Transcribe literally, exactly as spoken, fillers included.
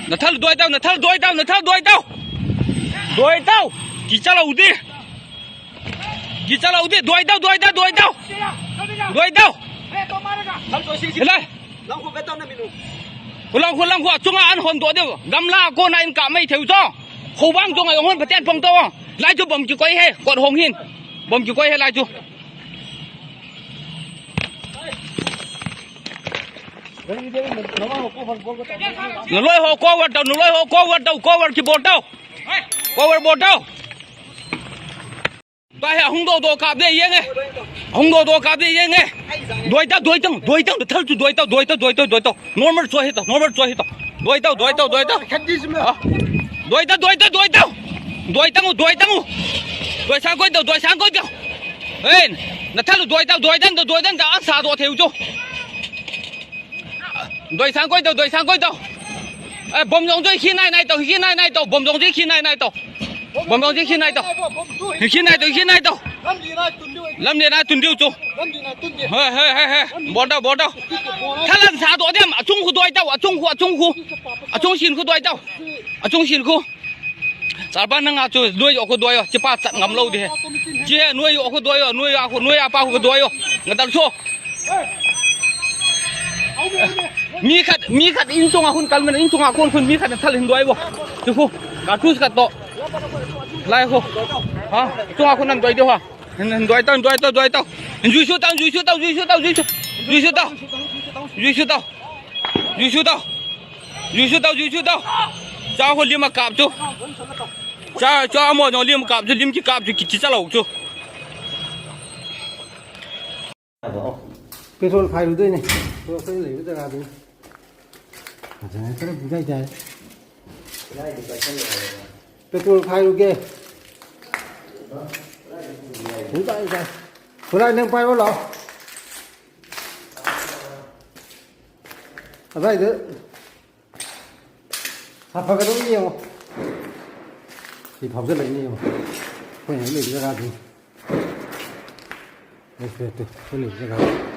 ꯅꯊꯜ ꯗꯣꯏ ꯇꯧ, ꯅꯊꯜ ꯗꯣꯏ ꯇꯧ, ꯅꯊꯜ ꯗꯣꯏ ꯇꯧ꯫ ꯗꯣꯏ ꯇꯧ꯫ ꯀꯤ ꯆꯠꯍꯧꯗꯦ꯫ ꯀꯤ ꯆꯠꯍꯧꯗꯦ꯫ ꯗꯣꯏ ꯇꯧ, ꯗꯣꯏ ꯇꯧ, ꯗꯣꯏ ꯇꯧ꯫ ꯗꯣꯏ ꯇꯧ꯫ ꯏꯂꯥꯏ꯫ ꯍꯨꯂꯪ ꯍꯨꯂꯪ ꯍꯨ ꯆꯨꯡꯉꯥ ꯑꯟ ꯍꯣꯟꯗꯣꯛꯑꯗꯦꯕ꯫ ꯒꯝꯂꯥ ꯀꯣꯟꯅ ꯑꯩꯅ ꯀꯥꯞꯃꯩ ꯊꯦꯎ ꯆꯣ꯫ ꯈꯧꯕꯥꯡ ꯆꯣꯡꯉ ꯑꯩꯉꯣꯟ ꯐꯇꯦꯟ ꯐꯣꯡꯗꯣꯛꯑꯣ꯫ ꯂꯥꯏꯁꯨ ꯕꯝꯒꯤ ꯀꯣꯏ ꯍꯦ꯫ ꯀꯣꯠ ꯍꯣꯡ ꯍꯤꯟ꯫ ꯕꯝꯒꯤ ꯀꯣꯏ ꯍꯦ ꯂꯥꯏꯁꯨ꯫ ꯅꯂꯣꯏ ꯍꯣ ꯀꯣꯋꯔ ꯇꯧ, ꯅꯂꯣꯏ ꯍꯣ ꯀꯣꯋꯔ ꯇꯧ, ꯀꯣꯋꯔ ꯀꯤ ꯕꯣꯜ ꯇꯧ꯫ ꯀꯣꯋꯔ ꯕꯣꯜ ꯇꯧ꯫ ꯇꯥꯏ, ꯑꯍꯨꯝꯗꯣꯗꯣ ꯀꯥꯞꯗꯦ ꯌꯦꯡꯉꯦ꯫ ꯑꯍꯨꯝꯗꯣꯗꯣ ꯀꯥꯞꯗꯦ ꯌꯦꯡꯉꯦ꯫ ꯗꯣꯏꯇ, ꯗꯣꯏꯇꯪ, ꯗꯣꯏꯇꯪ, ꯊꯜꯆꯨ ꯗꯣꯏꯇ, ꯗꯣꯏꯇ, ꯗꯣꯏꯇ, ꯗꯣꯏꯇ꯫ ꯅꯣꯔꯃꯜ ꯆꯣꯏ ꯍꯤꯇ, ꯅꯣꯔꯃꯜ ꯆꯣꯏ ꯍꯤꯇ꯫ ꯗꯣꯏꯇ, ꯗꯣꯏꯇ, ꯗꯣꯏꯇ꯫ ꯑ꯫ ꯗꯣꯏꯇ, ꯗꯣꯏꯇ, ꯗꯣꯏꯇ꯫ ꯗꯣꯏꯇꯪ, ꯗꯣꯏꯇꯪ꯫ ꯗꯣꯏꯁꯥꯡ ꯀꯣꯏꯇꯧ, ꯗꯣꯏꯁꯥꯡ ꯀꯣꯏꯇꯧ꯫ ꯍꯦ, ꯅꯊꯜꯂꯨ ꯗꯣꯏꯇ, ꯗꯣꯏꯇꯪ, ꯗꯣꯏꯇꯪ, ꯑꯁꯥꯗꯣ ꯊꯦꯎꯆꯣ꯫ ꯗꯣꯏꯁꯥꯡ ꯀꯣꯏꯇꯧ, ꯗꯣꯏꯁꯥꯡ ꯀꯣꯏꯇꯧ꯫ ꯑꯦ, ꯕꯣꯝ ꯌꯣꯡ ꯆꯣꯏ ꯈꯤ ꯅꯥꯏ ꯅꯥꯏ ꯇꯧ, ꯈꯤ ꯅꯥꯏ ꯅꯥꯏ ꯇꯧ, ꯕꯣꯝ ꯌꯣꯡ ꯆꯣꯏ ꯈꯤ ꯅꯥꯏ ꯅꯥꯏ ꯇꯧ꯫ ꯕꯣꯝ ꯌꯣꯡ ꯆꯣꯏ ꯈꯤ ꯅꯥꯏ ꯇꯧ꯫ ꯈꯤ ꯅꯥꯏ ꯇꯧ, ꯈꯤ ꯅꯥꯏ ꯇꯧ꯫ ꯂꯝ ꯂꯦꯅꯥ ꯇꯨꯟꯗꯤꯎ ꯆꯣ꯫ ꯍꯣꯏ, ꯍꯣꯏ, ꯍꯣꯏ, ꯍꯣꯏ꯫ ꯕꯣꯜ ꯇꯧ, ꯕꯣꯜ ꯇꯧ꯫ ꯊꯂꯟ ꯁꯥꯗꯣꯛꯑꯗꯤ ꯑꯆꯨꯡ ꯈꯨꯗꯣꯏ ꯇꯧ, ꯑꯆꯨꯡ ꯈꯨ, ꯑꯆꯨꯡ ꯈꯨ꯫ ꯑꯆꯨꯡ ꯁꯤꯟ ꯈꯨꯗꯣꯏ ꯇꯧ꯫ ꯑꯆꯨꯡ ꯁꯤꯟ ꯈꯨ꯫ ꯆꯥꯔꯄꯥ ꯅꯪ ꯑꯆꯨ ꯅꯣꯏ ꯑꯈꯨ ꯗꯣꯏꯌꯣ꯫ ꯆꯤꯄꯥ ꯆꯠ ꯉꯝ ꯂꯧꯗꯦ꯫ ꯆꯦ ꯅꯣꯏ ꯑꯈꯨ ꯗꯣꯏꯌꯣ, ꯅꯣꯏ ꯑꯈꯨ, ꯅꯣꯏ ꯑꯄꯥ ꯈꯨ ꯗꯣꯏꯌꯣ꯫ ꯉꯗꯜ ꯁꯣ꯫ ꯃꯤ ꯈꯠ, ꯃꯤ ꯈꯠ ꯏꯟ ꯆꯣꯡ ꯑꯈꯨꯟ ꯀꯜꯃꯦꯟ, ꯏꯟ ꯆꯣꯡ ꯑꯈꯨꯟ ꯈꯨꯟ ꯃꯤ ꯈꯠ ꯊꯜ ꯍꯤꯟꯗꯣꯏꯕꯣ꯫ ꯆꯨꯈꯨ꯫ ꯀꯥꯔꯇꯨꯁ ꯈꯠꯇꯣ꯫ ꯂꯥꯏ ꯈꯣ꯫ ꯍꯥ? ꯆꯣꯡ ꯑꯈꯨꯟ ꯅꯪ ꯗꯣꯏꯗꯣ ꯍꯥ? ꯍꯤꯟꯗꯣꯏ ꯇꯧ, ꯍꯤꯟꯗꯣꯏ ꯇꯧ, ꯍꯤꯟꯗꯣꯏ ꯇꯧ꯫ ꯖꯨꯏꯁꯨ ꯇꯧ, ꯖꯨꯏꯁꯨ ꯇꯧ, ꯖꯨꯏꯁꯨ ꯇꯧ, ꯖꯨꯏꯁꯨ꯫ ꯖꯨꯏꯁꯨ ꯇꯧ꯫ ꯖꯨꯏꯁꯨ ꯇꯧ꯫ ꯖꯨꯏꯁꯨ ꯇꯧ꯫ ꯖꯨꯏꯁꯨ ꯇꯧ, ꯖꯨꯏꯁꯨ ꯇꯧ꯫ ꯆꯥ ꯍꯣ ꯂꯤꯝ ꯀꯥꯞꯆꯨ꯫ ꯆꯥ, ꯆꯥ ꯑꯃꯣ ꯅꯣ ꯂꯤꯝ ꯀꯥꯞꯆꯨ, ꯂꯤꯝ ꯀꯤ ꯀꯥꯞꯆꯨ, ꯀꯤ, ꯀꯤ ꯆꯠꯂꯧ ꯆꯨ꯫ ꯄꯦꯇ꯭ꯔꯣꯜ ꯈꯥꯏꯔꯨꯗꯣꯏꯅꯦ꯫ ꯑꯗꯣ ꯑꯩꯈꯣꯏꯅ ꯂꯩꯕ ꯖꯒꯥꯗꯨꯅꯤ꯫ ꯖꯦꯅꯦꯔꯦꯇꯔ ꯄꯨꯡꯆꯥꯏ ꯆꯥꯏ꯫ ꯄꯦꯇ꯭ꯔꯣꯜ ꯈꯥꯏꯔꯨꯒꯦ꯫ ꯄꯨꯡꯆꯥꯏ ꯆꯥꯏ꯫ ꯈꯨꯔꯥꯏ ꯅꯪ ꯄꯥꯏꯔꯣ ꯂꯥꯛꯑꯣ꯫ ꯑꯗꯥꯏꯗ ꯍꯥ, ꯐꯒꯗꯧꯕ ꯌꯦꯡꯉꯣ꯫ ꯁꯤ ꯐꯥꯎꯖꯜꯂꯛꯏꯅꯦ ꯌꯦꯡꯉꯣ꯫ ꯑꯩꯈꯣꯏꯅ ꯍꯧꯖꯤꯛ ꯂꯩꯕ ꯖꯒꯥꯁꯤ꯫ ꯂꯩꯇ꯭ꯔꯦ ꯇꯨ, ꯑꯩꯈꯣꯏ ꯂꯩꯕ ꯖꯒꯥ꯫